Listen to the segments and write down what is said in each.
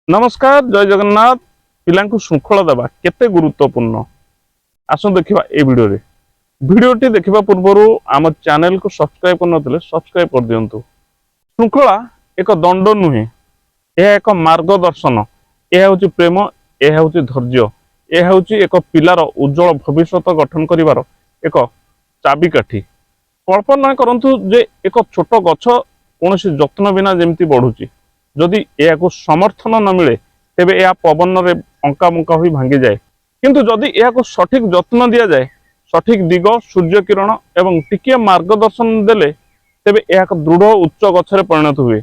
ନମସ୍କାର, ଜୟ ଜଗନ୍ନାଥ। ପିଲାଙ୍କୁ ଶୃଙ୍ଖଳା ଦେବା କେତେ ଗୁରୁତ୍ୱପୂର୍ଣ୍ଣ, ଆସନ୍ତୁ ଦେଖିବା ଏଇ ଭିଡ଼ିଓରେ। ଭିଡ଼ିଓଟି ଦେଖିବା ପୂର୍ବରୁ ଆମ ଚ୍ୟାନେଲକୁ ସବସ୍କ୍ରାଇବ କରିନଥିଲେ ସବସ୍କ୍ରାଇବ କରିଦିଅନ୍ତୁ। ଶୃଙ୍ଖଳା ଏକ ଦଣ୍ଡ ନୁହେଁ, ଏହା ଏକ ମାର୍ଗଦର୍ଶନ। ଏହା ହେଉଛି ପ୍ରେମ, ଏହା ହେଉଛି ଧୈର୍ଯ୍ୟ, ଏହା ହେଉଛି ଏକ ପିଲାର ଉଜ୍ଜଳ ଭବିଷ୍ୟତ ଗଠନ କରିବାର ଏକ ଚାବିକାଠି। କଳ୍ପନା କରନ୍ତୁ ଯେ ଏକ ଛୋଟ ଗଛ କୌଣସି ଯତ୍ନ ବିନା ଯେମିତି ବଢୁଛି, ଯଦି ଏହାକୁ ସମର୍ଥନ ନ ମିଳେ, ତେବେ ଏହା ପବନରେ ଅଙ୍କା ବଙ୍କା ହୋଇ ଭାଙ୍ଗିଯାଏ। କିନ୍ତୁ ଯଦି ଏହାକୁ ସଠିକ ଯତ୍ନ ଦିଆଯାଏ, ସଠିକ ଦିଗ, ସୂର୍ଯ୍ୟ କିରଣ ଏବଂ ଟିକିଏ ମାର୍ଗଦର୍ଶନ ଦେଲେ, ତେବେ ଏହା ଏକ ଦୃଢ଼ ଉଚ୍ଚ ଗଛରେ ପରିଣତ ହୁଏ।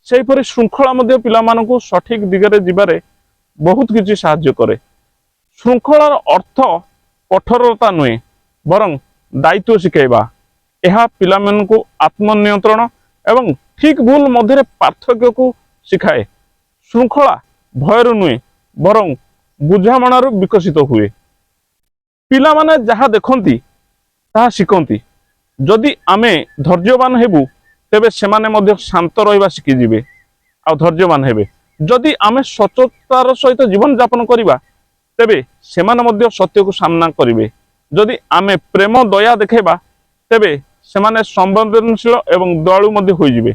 ସେହିପରି ଶୃଙ୍ଖଳା ମଧ୍ୟ ପିଲାମାନଙ୍କୁ ସଠିକ ଦିଗରେ ଯିବାରେ ବହୁତ କିଛି ସାହାଯ୍ୟ କରେ। ଶୃଙ୍ଖଳାର ଅର୍ଥ କଠୋରତା ନୁହେଁ, ବରଂ ଦାୟିତ୍ୱ ଶିଖାଇବା। ଏହା ପିଲାମାନଙ୍କୁ ଆତ୍ମନିୟନ୍ତ୍ରଣ ଏବଂ ଠିକ ଭୁଲ ମଧ୍ୟରେ ପାର୍ଥକ୍ୟକୁ ଶିଖାଏ। ଶୃଙ୍ଖଳା ଭୟରୁ ନୁହେଁ, ବରଂ ବୁଝାମଣାରୁ ବିକଶିତ ହୁଏ। ପିଲାମାନେ ଯାହା ଦେଖନ୍ତି, ତାହା ଶିଖନ୍ତି। ଯଦି ଆମେ ଧୈର୍ଯ୍ୟବାନ ହେବୁ, ତେବେ ସେମାନେ ମଧ୍ୟ ଶାନ୍ତ ରହିବା ଶିଖିଯିବେ ଆଉ ଧୈର୍ଯ୍ୟବାନ ହେବେ। ଯଦି ଆମେ ସଚୋଟତାର ସହିତ ଜୀବନଯାପନ କରିବା, ତେବେ ସେମାନେ ମଧ୍ୟ ସତ୍ୟକୁ ସାମ୍ନା କରିବେ। ଯଦି ଆମେ ପ୍ରେମ, ଦୟା ଦେଖାଇବା, ତେବେ ସେମାନେ ସମ୍ବେଦନଶୀଳ ଏବଂ ଦୟାଳୁ ମଧ୍ୟ ହୋଇଯିବେ।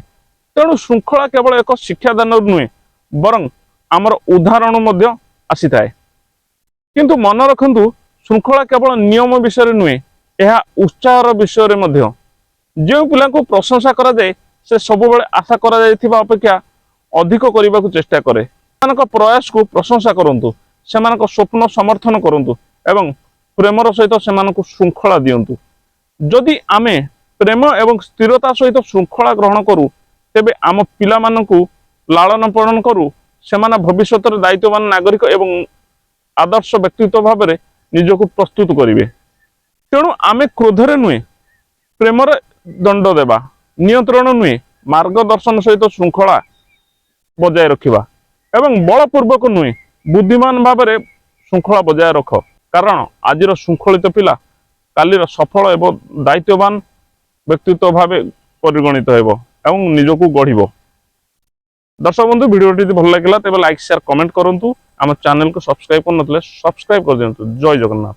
ତେଣୁ ଶୃଙ୍ଖଳା କେବଳ ଏକ ଶିକ୍ଷାଦାନରୁ ନୁହେଁ, ବରଂ ଆମର ଉଦାହରଣ ମଧ୍ୟ ଆସିଥାଏ। କିନ୍ତୁ ମନେ ରଖନ୍ତୁ, ଶୃଙ୍ଖଳା କେବଳ ନିୟମ ବିଷୟରେ ନୁହେଁ, ଏହା ଉତ୍ସାହର ବିଷୟରେ ମଧ୍ୟ। ଯେଉଁ ପିଲାଙ୍କୁ ପ୍ରଶଂସା କରାଯାଏ, ସେ ସବୁବେଳେ ଆଶା କରାଯାଇଥିବା ଅପେକ୍ଷା ଅଧିକ କରିବାକୁ ଚେଷ୍ଟା କରେ। ସେମାନଙ୍କ ପ୍ରୟାସକୁ ପ୍ରଶଂସା କରନ୍ତୁ, ସେମାନଙ୍କ ସ୍ୱପ୍ନ ସମର୍ଥନ କରନ୍ତୁ ଏବଂ ପ୍ରେମର ସହିତ ସେମାନଙ୍କୁ ଶୃଙ୍ଖଳା ଦିଅନ୍ତୁ। ଯଦି ଆମେ ପ୍ରେମ ଏବଂ ସ୍ଥିରତା ସହିତ ଶୃଙ୍ଖଳା ଗ୍ରହଣ କରୁ, ତେବେ ଆମ ପିଲାମାନଙ୍କୁ ଲାଳନ ପାଳନ କରୁ, ସେମାନେ ଭବିଷ୍ୟତରେ ଦାୟିତ୍ୱବାନ ନାଗରିକ ଏବଂ ଆଦର୍ଶ ବ୍ୟକ୍ତିତ୍ୱ ଭାବରେ ନିଜକୁ ପ୍ରସ୍ତୁତ କରିବେ। ତେଣୁ ଆମେ କ୍ରୋଧରେ ନୁହେଁ, ପ୍ରେମରେ ଦଣ୍ଡ ଦେବା, ନିୟନ୍ତ୍ରଣ ନୁହେଁ, ମାର୍ଗଦର୍ଶନ ସହିତ ଶୃଙ୍ଖଳା ବଜାୟ ରଖିବା ଏବଂ ବଳପୂର୍ବକ ନୁହେଁ, ବୁଦ୍ଧିମାନ ଭାବରେ ଶୃଙ୍ଖଳା ବଜାୟ ରଖ। କାରଣ ଆଜିର ଶୃଙ୍ଖଳିତ ପିଲା କାଲିର ସଫଳ ଏବଂ ଦାୟିତ୍ୱବାନ ବ୍ୟକ୍ତିତ୍ୱ ଭାବେ ପରିଗଣିତ ହେବ ଏବଂ ନିଜକୁ ଗଢ଼ିବ। ଦର୍ଶକ ବନ୍ଧୁ, ଭିଡ଼ିଓଟି ଯଦି ଭଲ ଲାଗିଲା, ତେବେ ଲାଇକ୍, ସେୟାର, କମେଣ୍ଟ କରନ୍ତୁ। ଆମ ଚ୍ୟାନେଲକୁ ସବସ୍କ୍ରାଇବ କରିନଥିଲେ ସବସ୍କ୍ରାଇବ କରିଦିଅନ୍ତୁ। ଜୟ ଜଗନ୍ନାଥ।